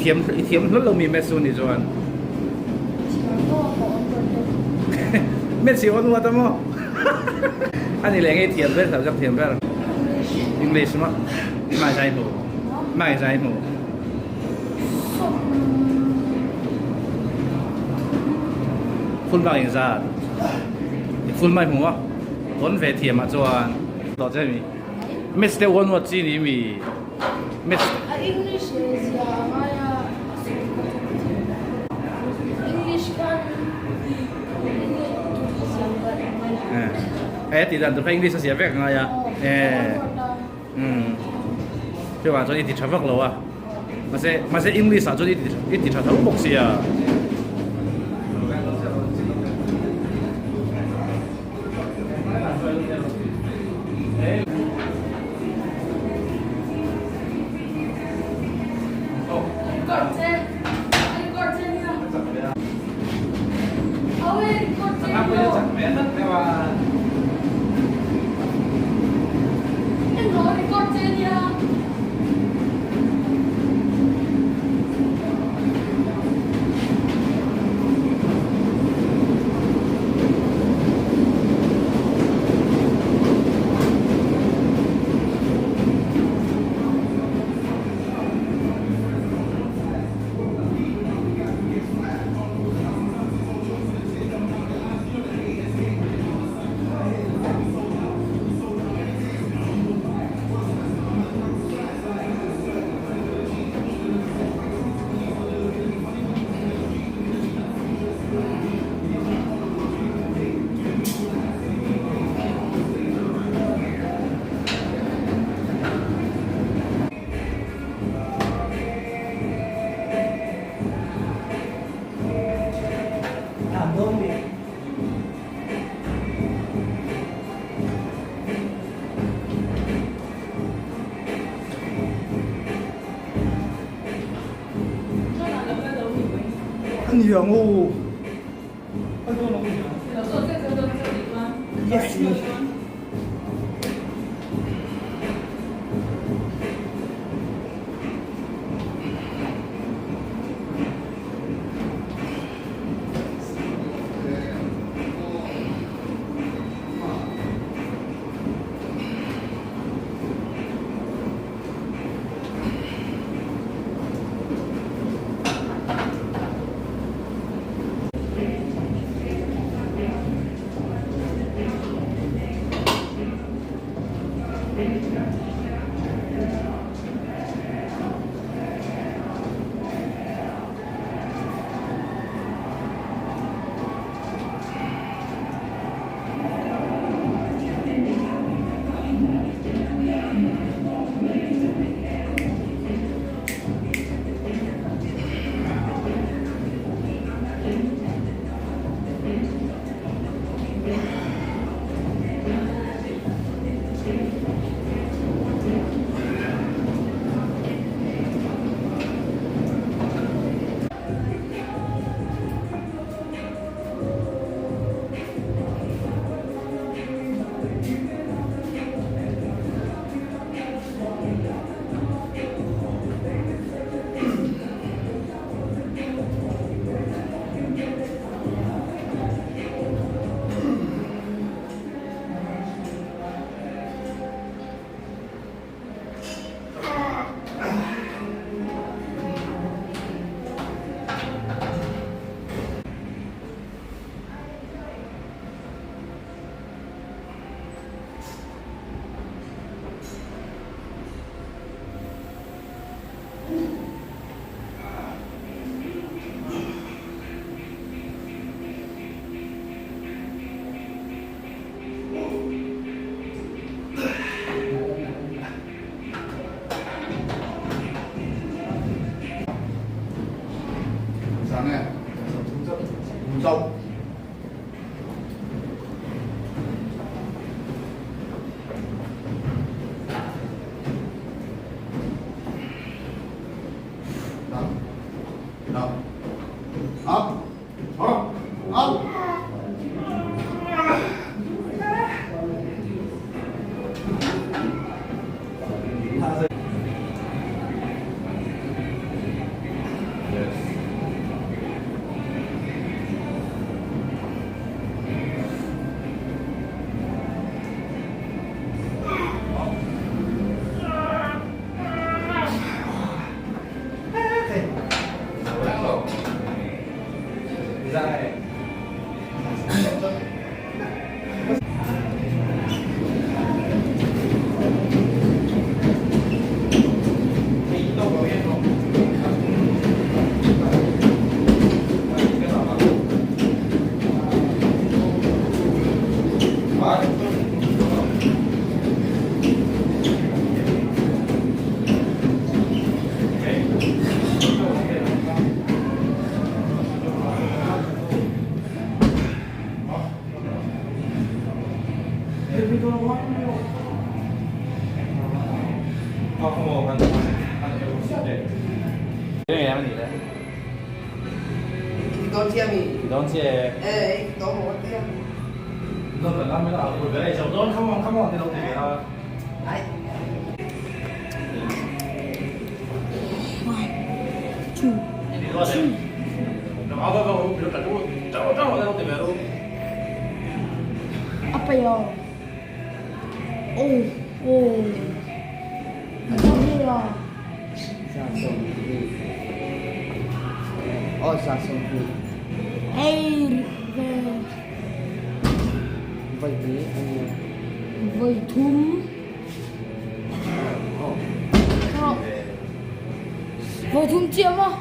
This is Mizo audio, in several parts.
thiam i thiam hlawl lo mi maths chu nih chuan. Thiam pawh ka awm lo deuh. Maths hi awn uat a maw? A ni leh nge i thiam ber subject thiam ber? English. English maw? I hmai zai hmu? Hmai zai hmu? Sawm. Full mark engzat? I full mark hmu a? Awn ve thiam ah chuan. Dawt che mi? Maths te awn uat chi ni mi? Maths. A English he zia a ngai a, a sawi kha chu ka thiam lo. English khan enge tur zia ka ngai lo. Eh, tih dan tur kha English a zia vek a ngai a. Eh. Umm. Chuvang chuan i ti tha vak lo a. Mahse, mahse English ah chuan i ti i ti tha tho bawk sia. Aniang aw. Yes. Eng a nih le? I ti dawn chiah mi? Ti dawn chiah e. E, i ti dawn maw tia? Dawn kan lam ila a pui ber e, zo dawn come on come on ti lo ti ve a. Ai. One, two, three. A paih a. Oh, oh. Vawi thum vawi thum chiah maw?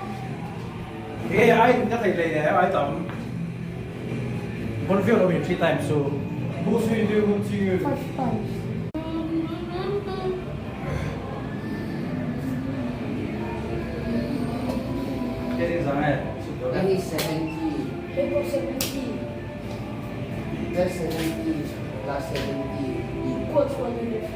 Five times. Hei pawh 70. Equals 150.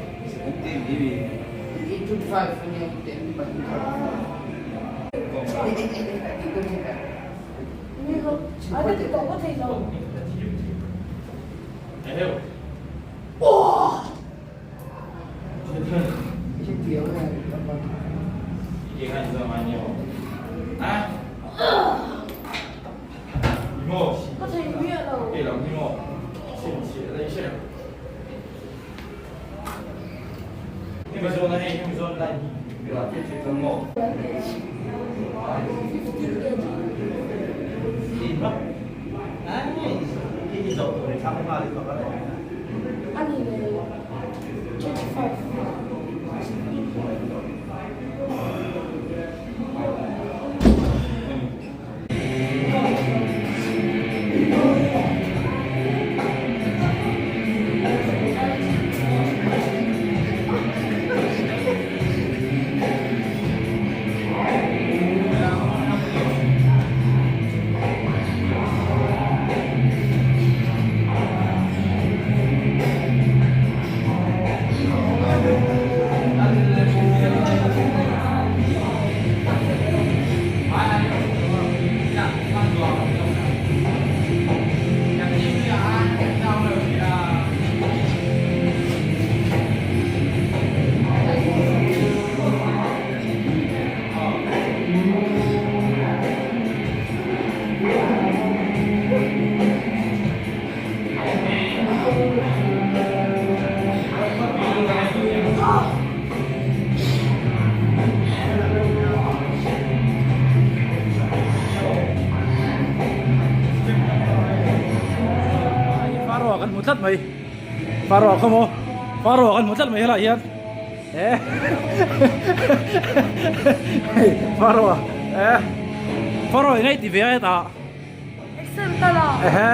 Pharaoh kan hmu tlat mai Pharaoh kha maw Pharaoh kan hmu tlat mai helaiah hian eh hei Pharaoh eh Pharaoh in a ti ve a hetah ehe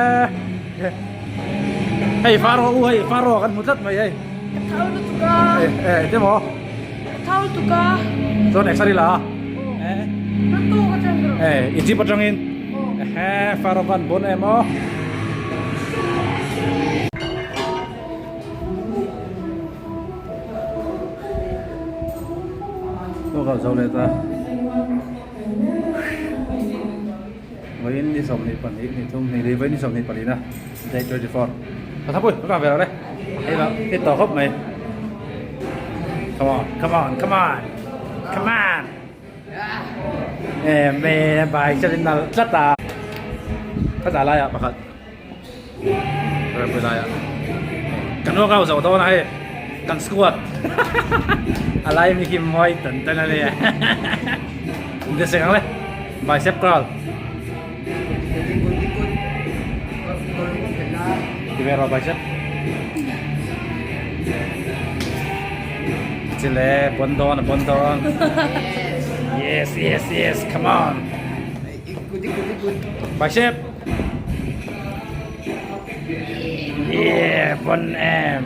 hei Pharaoh u hei Pharaoh kan hmu tlat mai hei eh eh te maw chuan exer ila eh eh Egypt atangin ehe Pharaoh van bon em aw. Aw zo leh ta. Vawiin ni 22 ni thum ni li vawiin ni 24 na day 24 ka thapui ka kah ve lo le hei la hei tawh khawp mai come on come on come on come on em me bai chuan in nalh tlat a ka dah laiah pakhat rempui laiah kan workout zo dawn a hei kan squat a lai mi khi mawi tan tan a nia inti seng ang le bicep curl ti ve rawh bicep chile bon dawn a bon dawn yes yes yes come on bicep yeah bon em.